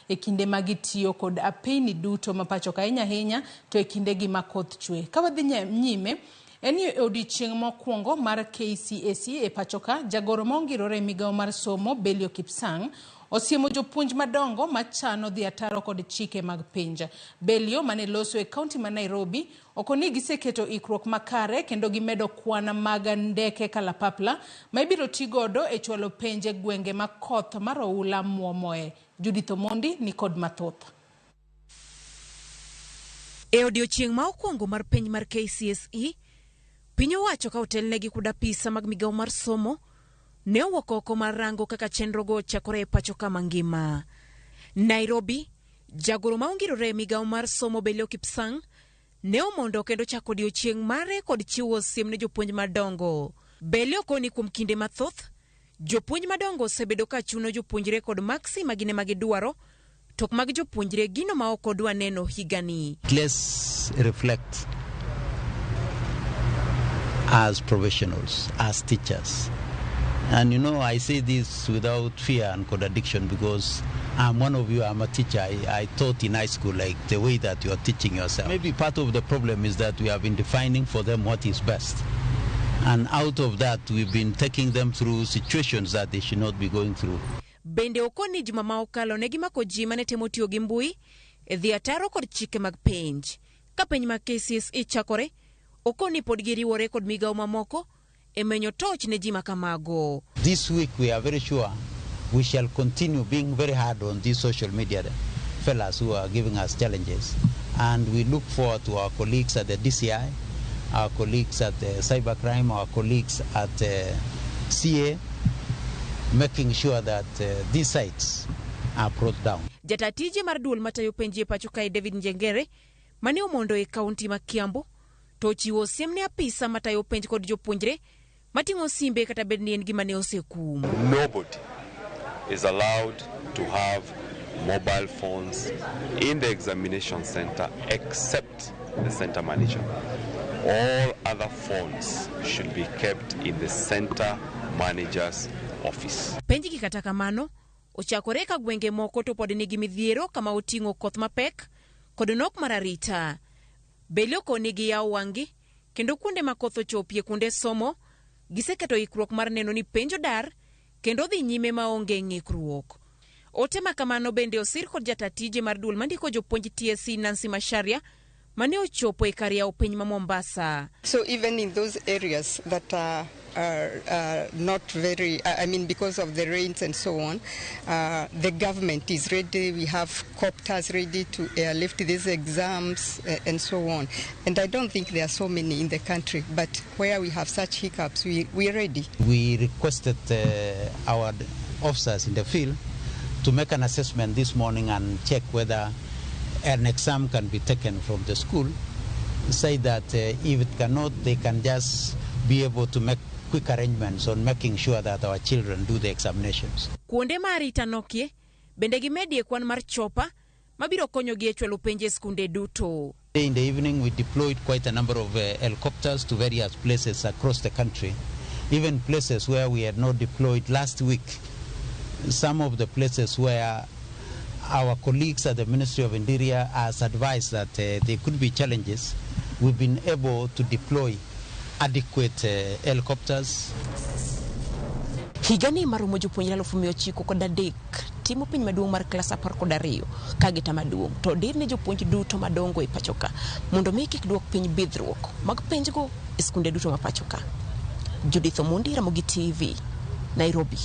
e kinde ma gitiyo kod apeyni duto ma pachoka ahinya ahinya to e kindegi ma koth chwe. Ka wadhi nyime, en ni e odiechieng' mokwongo mar KCSE e pachoka, jagoro ma ongirore e migawo mar somo Belio Kipsang osiemo jopuonj madongo machano dhi ataro kod chike mag penj. Belio mane loso e kaunti ma Nairobi oko ni giseketo ikruok makare kendo gimedo kwan mag ndeke kalapapla ma ibiro ti godo e chwalo penj e gwenge ma koth mar oula muomoe. Judith Omondi ni kod mathoth. E odiechieng' ma okwongo mar penj mar KCSE, piny owacho ka otelnegi kod apisa mag migawo mar somo ne owuok oko mar rango kaka chenrogo ochakore e pacho ka mangima. Nairobi, jagoro ma ongirore e migawo mar somo Belio Kipsang ne omondo kendo chako odiechieng' mare kod chiwo siem ne jopuonj madongo. Belio koni kuom kinde mathoth, jopuonj madongo osebedo ka chuno jopuonjre kod maksi ma gin ema gidwaro, to ok mag jopuonjre gino ma ok odwa neno higani. Let's reflect as professionals, as teachers. And I say this without fear and contradiction because I'm one of you, I'm a teacher. I taught in high school like the way that you are teaching yourself. Maybe part of the problem is that we have been defining for them what is best. And out of that, we've been taking them through situations that they should not be going through. Bende okoni juma ma okalo ne gimako ji mane temo tiyo gi mbui e dhi ataro kod chike mag penj. Ka penj mag KCSE chakore, okoni pod giriwore kod migawo mamoko e menyo toch ne ji ma kamago. This week we are very sure we shall continue being very hard on these social media fellas who are giving us challenges. And we look forward to our colleagues at the DCI, our colleagues at the cybercrime, our colleagues at the CA, making sure that these sites are brought down. Jata tije mar duol matayo penj e pacho kae David Njengere mane omondo e kaunti ma Kiambu to ochiwo siem ne apisa matayo penj kod jopuonjre mating'o simbe kata bed ni en gima ne osekum. Nobody is allowed to have mobile phones in the examination center except the center manager. All other phones should be kept in the center manager's office. Penj gi kata kamano ochakore ka gwenge moko to pod nigi midhiero kama oting'o koth mapek kod nok mar arita. Belio koni giyawo wang'gi kendo kuonde ma koth ochopie kuonde somo giseketo ikruok mar neno ni penj odar kendo dhi nyime maonge ng'ikruok. Ote ma kamano bende osir kod jata tije mar duol mandiko jopuonj TSC Nancy Macharia mane ochopo e kar yawo penj ma Mombasa. So even in those areas that are not very, I mean, because of the rains and so on, the government is ready. We have copters ready to airlift these exams and so on. And I don't think there are so many in the country, but where we have such hiccups, we are ready. We requested our officers in the field to make an assessment this morning and check whether an exam can be taken from the school. Say that if it cannot, they can just be able to make quick arrangements on making sure that our children do the examinations. Kuonde ma arita nokie bende gimedie kwan mar chopa mabiro konyogi e chwalo penj e skunde duto. In the evening, we deployed quite a number of helicopters to various places across the country, even places where we had not deployed last week. Some of the places where our colleagues at the Ministry of Interior has advised that there could be challenges, we've been able to deploy adequate helicopters. Higani maromo jopuonjre 903 timo penj maduong' mar klas 12 ka gita maduong' to odir ne jopuonj duto madongo e pacho ka mondo mi kik duok piny bidhruok mag penjgo e skunde duto ma pacho ka. Judith Omondi, Ramogi TV, Nairobi.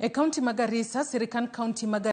E kaunti ma Garissa, sirikand kaunti ma